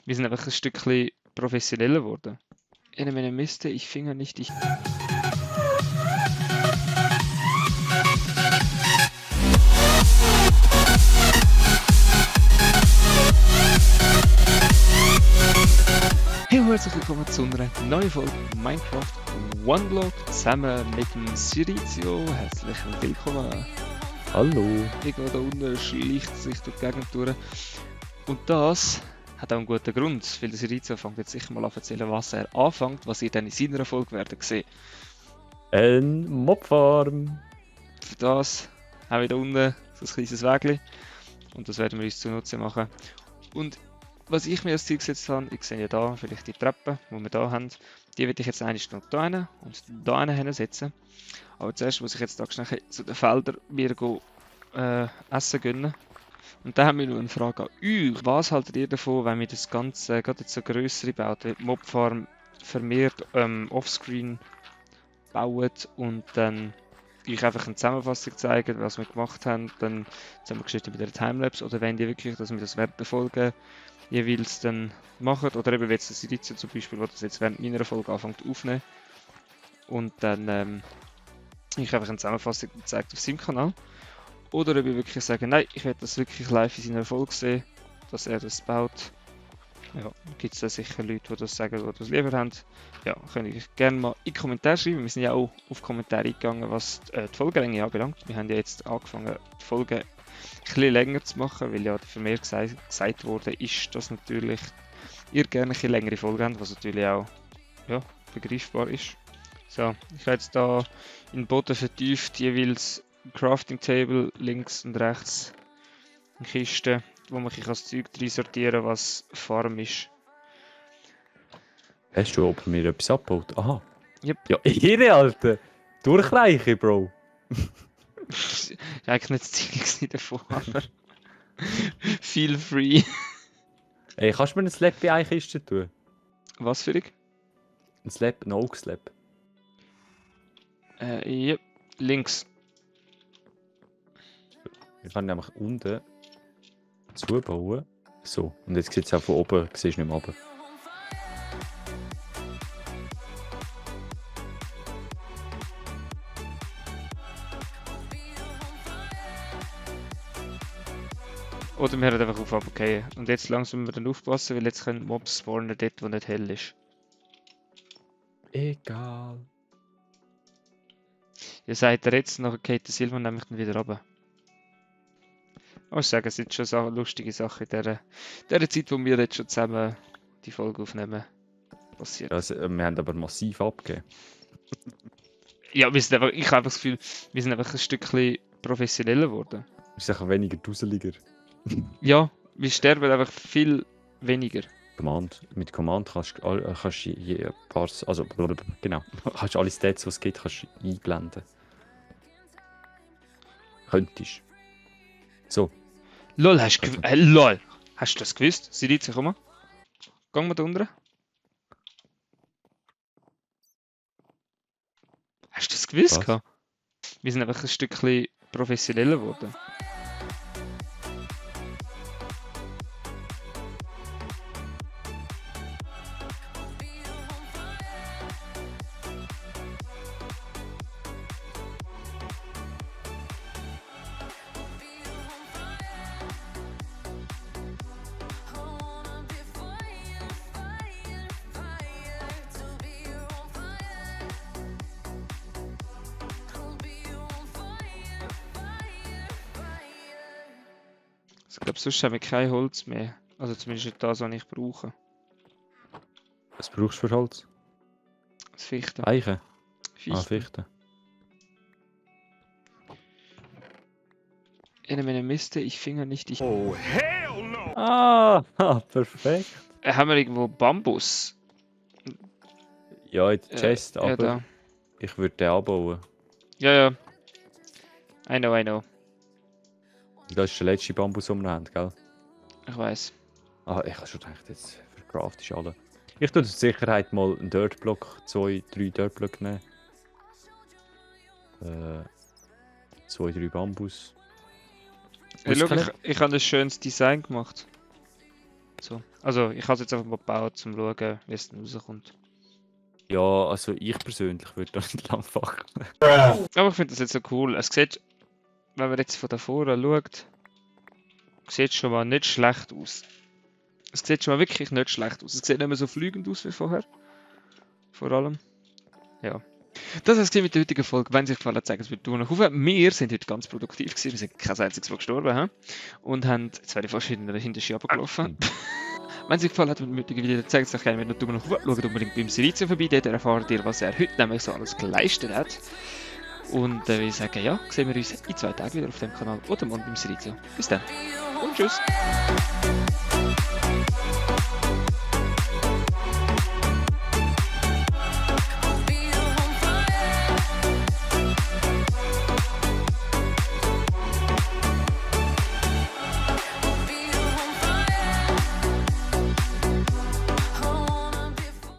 Wir sind einfach ein Stückchen professioneller geworden. In meiner Miste, ich finger nicht, ich. Hey und herzlich willkommen zu einer neuen Folge Minecraft One Block zusammen mit dem Sirizio. Herzlich willkommen. Hallo. Irgendwo da unten schleicht sich durch die Gegend durch. Und das hat auch einen guten Grund, weil der Sirizio fängt jetzt sicher mal an zu erzählen, was er anfängt, was ihr dann in seiner Folge werdet sehen. Ein Mobfarm. Für das haben wir da unten so ein kleines Wägli und das werden wir uns zunutze machen. Und was ich mir als Ziel gesetzt habe, ich sehe ja da vielleicht die Treppe, die wir da haben, die werde ich jetzt eigentlich noch da hin und da hinsetzen. Aber zuerst muss ich jetzt da schnell zu den Feldern mir Essen gönnen. Und da haben wir noch eine Frage an euch. Was haltet ihr davon, wenn wir das Ganze gerade jetzt so grössere Bauten, wie die Mobfarm vermehrt offscreen bauen und dann euch einfach eine Zusammenfassung zeigen, was wir gemacht haben, dann zusammengeschnitten mit der Timelapse, oder wenn die wirklich, dass wir das während der Folge jeweils dann machen, oder eben jetzt das Sirizio zum Beispiel, wo das jetzt während meiner Folge anfängt aufnehmen und dann ich einfach eine Zusammenfassung gezeigt auf seinem Kanal, oder ob ich wirklich sagen, nein, ich werde das wirklich live in seiner Folge sehen, dass er das baut. Ja, gibt es da sicher Leute, die das sagen, die das lieber haben. Ja, könnt ihr gerne mal in die Kommentare schreiben. Wir sind ja auch auf Kommentare eingegangen, was die Folgenlänge anbelangt. Wir haben ja jetzt angefangen, die Folge ein bisschen länger zu machen, weil ja für mich gesagt wurde, ist, dass natürlich ihr gerne eine längere Folge habt, was natürlich auch ja, begreifbar ist. So, ich habe jetzt da in den Boden vertieft jeweils ein Crafting Table, links und rechts eine Kiste, wo man das Zeug rein sortieren, was Farm ist. Hast du oben mir etwas abgebaut? Aha. Yep. Ja, ihre Alte. Durchreiche, Bro. Das war eigentlich nicht das Ziel davon, aber feel free. Ey, kannst du mir ein Slab in eine Kiste tun? Was für dich? Ein Slab, ein Oak Slab. Yep, links. Ich kann nämlich unten zubauen. So, und jetzt sieht es auch von oben, siehst du nicht mehr runter. Oder wir hören einfach auf abgehen. Und jetzt langsam müssen wir dann aufpassen, weil jetzt können Mobs spawnen dort, wo nicht hell ist. Egal. Ihr seid ihr jetzt, nachher geht der Silvan nämlich dann wieder runter. Ich muss sagen, es sind schon so lustige Sachen in dieser Zeit, wo wir jetzt schon zusammen die Folge aufnehmen, passiert. Also, wir haben aber massiv abgegeben. Ja, wir sind einfach, ich habe einfach das Gefühl, wir sind einfach ein Stückchen professioneller geworden. Wir sind auch weniger duseliger. Ja, wir sterben einfach viel weniger. Mit Command kannst du je ein paar, also genau, kannst alle Stats, die es gibt, kannst du einblenden. Könntest. So. LOL, LOL! Hast du das gewusst? Sirizio, komm mal. Gehen wir da unten. Hast du das gewusst? Was? Gehabt? Wir sind einfach ein Stückchen professioneller geworden. Ich glaube, sonst haben wir kein Holz mehr. Also zumindest nicht das, was ich brauche. Was brauchst du für Holz? Das Fichten. Eichen? Fichten. Ah, Fichten. In meiner Miste, ich finger nicht, ich... Oh, hell no! Ah, perfekt. Haben wir irgendwo Bambus? Ja, in der Chest, ja, aber da. ich würde den anbauen. Ja, ja. I know. Das ist der letzte Bambus, den wir haben, gell? Ich weiß. Ah, ich habe schon gedacht, jetzt verkraftest du alle. Ich tue zur Sicherheit mal einen Dirtblock, 2, 3 Dirtblöcke nehmen. 2, 3 Bambus. Hey, schau, ich habe ein schönes Design gemacht. So. Also ich habe es jetzt einfach mal gebaut, um zu schauen, wie es dann rauskommt. Ja, also ich persönlich würde da nicht lang fackeln. Aber ich finde das jetzt so cool. Es sieht, wenn man jetzt von da vorne schaut, sieht schon mal nicht schlecht aus. Es sieht schon mal wirklich nicht schlecht aus. Es sieht nicht mehr so fliegend aus wie vorher. Vor allem. Ja. Das war's mit der heutigen Folge. Wenn es euch gefallen hat, zeigt es bitte Daumen nach oben. Wir sind heute ganz produktiv gewesen. Wir sind kein einziges Mal gestorben. He? Und haben, jetzt werde ich fast hinter der Schiebe gelaufen. Wenn es euch gefallen hat mit dem heutigen Video, dann zeigt es euch gerne mit einem Daumen nach oben. Schaut unbedingt beim Sirizio vorbei. Dort erfahrt ihr, was er heute nämlich so alles geleistet hat. Und würde ich sagen, ja, sehen wir uns in 2 Tagen wieder auf dem Kanal oder morgen beim Sirizio. Bis dann und tschüss.